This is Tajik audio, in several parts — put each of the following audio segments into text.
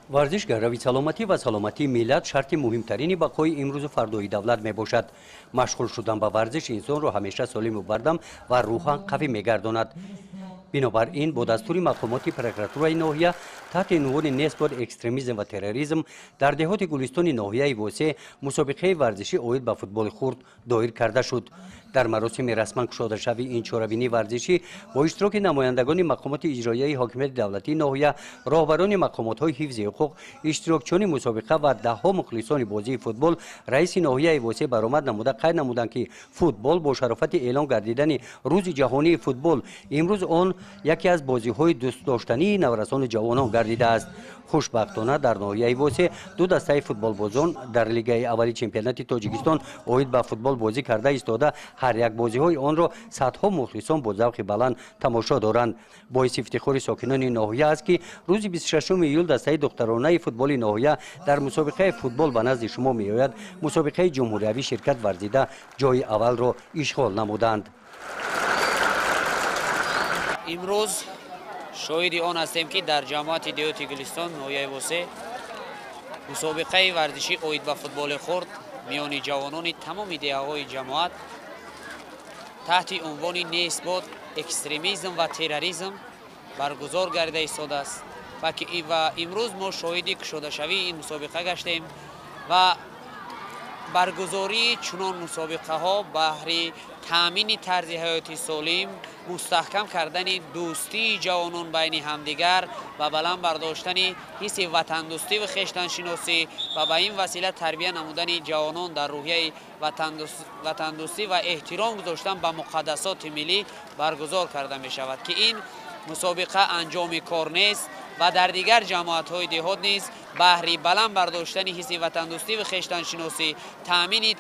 Варзиш гарави саломатӣ ва саломатии миллат шарти муҳимтарини бақои имрӯзу фардои давлат мебошад. Машғул шудан ба варзиш инсонро ҳамеша солиму бардам ва рӯҳан қавӣ мегардонад. Бинобар ин бо дастури мақомоти прокуратураи ноҳия таҳти унвони «Нест бод экстремизм ва терроризм» дар деҳоти Гулистони ноҳияи Восеъ мусобиқаи варзишӣ оид ба футболи хурд доир карда шуд. Дар маросими расман кушодашавии ин чорабинии варзишӣ бо иштироки намояндагони мақомоти иҷроияи ҳокимияти давлатии ноҳия, роҳбарони мақомотҳои ҳифзи ҳуқуқ, иштирокчиёни мусобиқа ва даҳҳо мухлисони бозии футбол раиси ноҳияи Восеъ баромад намуда қайд намуданд, ки футбол бо шарофати эълон гардидани Рӯзи ҷаҳонии футбол имрӯз он яке аз бозиҳои дӯстдоштании наврасону ҷавонон гардидааст. Хушбахтона, дар ноҳияи Восеъ ду дастаи футболбозон дар лигаи аввали чемпионати Тоҷикистон оид ба футбол бозӣ карда истода, ҳар як бозиҳои онро садҳо мухлисон бо завқи баланд тамошо доранд. Боиси ифтихори сокинони ноҳия аст, ки рӯзи 26 июл дастаи духтаронаи футболи ноҳия дар мусобиқаи «Футбол ба назди шумо меояд» мусобиқаи ҷумҳуриявӣ ширкат варзида, ҷои аввалро ишғол намуданд. Имрӯз шоҳиди он ҳастем, ки дар ҷамоати деҳоти Гулистон, ноҳияи Восеъ, мусобиқаи варзишӣ оид ба футболи хурд миёни ҷавонони тамоми деҳаҳои ҷамоат таҳти унвони «Нест бод экстремизм ва терроризм» баргузор гардида истодааст ва имрӯз мо шоҳиди кушодашавии ин мусобиқа гаштем. Ва баргузории чунон мусобиқаҳо баҳри таъмини тарзи ҳаёти солим, мустаҳкам кардани дӯстии ҷавонон байни ҳамдигар ва баланд бардоштани ҳисси ватандӯстӣ ва хештаншиносӣ ва ба ин васила тарбия намудани ҷавонон дар рӯҳияи ватандӯстӣ ва эҳтиром гузоштан ба муқаддасоти миллӣ баргузор карда мешавад, ки ин мусобиқа анҷоми кор нест ва дар дигар ҷамоатҳои деҳот низ баҳри баланд бардоштани ҳисси ватандӯстӣ ва хештаншиносӣ, таъмини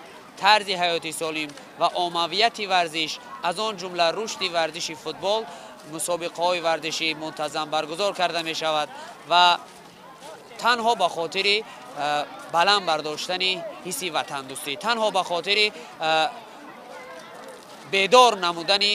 тарзи ҳаёти солим ва оммавияти варзиш, аз он ҷумла рушди варзиши футбол, мусобиқаҳои варзишӣ мунтазам баргузор карда мешавад ва танҳо ба хотири баланд бардоштани ҳисси ватандӯстӣ, танҳо ба хотири бедор намудани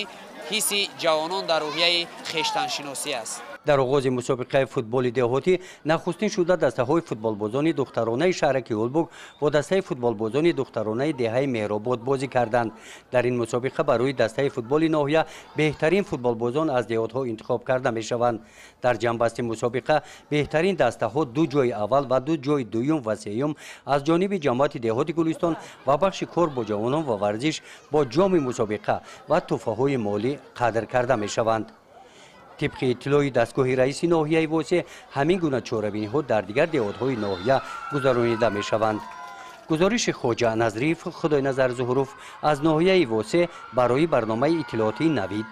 ҳисси ҷавонон дар рӯҳияи хештаншиносӣ аст. Дар оғози мусобиқаи футболи деҳотӣ нахустин шуда дастаҳои футболбозони духтаронаи шаҳраки Ҳулбук бо дастаи футболбозони духтаронаи деҳаи Меҳробод бозӣ карданд. Дар ин мусобиқа барои дастаи футболи ноҳия беҳтарин футболбозон аз деҳотҳо интихоб карда мешаванд. Дар ҷамъбасти мусобиқа беҳтарин дастаҳо, ду ҷои аввал ва ду ҷои дуюм ва сеюм, аз ҷониби ҷамоати деҳоти Гулистон ва бахши кор бо ҷавонон ва варзиш бо ҷоми мусобиқа ва тӯҳфаҳои молӣ қадр карда мешаванд. Тибқи иттилои дастгоҳи раиси ноҳияи Восеъ, ҳамин гуна чорабиниҳо дар дигар деҳотҳои ноҳия гузаронида мешаванд. Гузориши Хоҷа Назриев, Худойназар Зуҳуров аз ноҳияи Восеъ барои барномаи иттилоотии «Навид».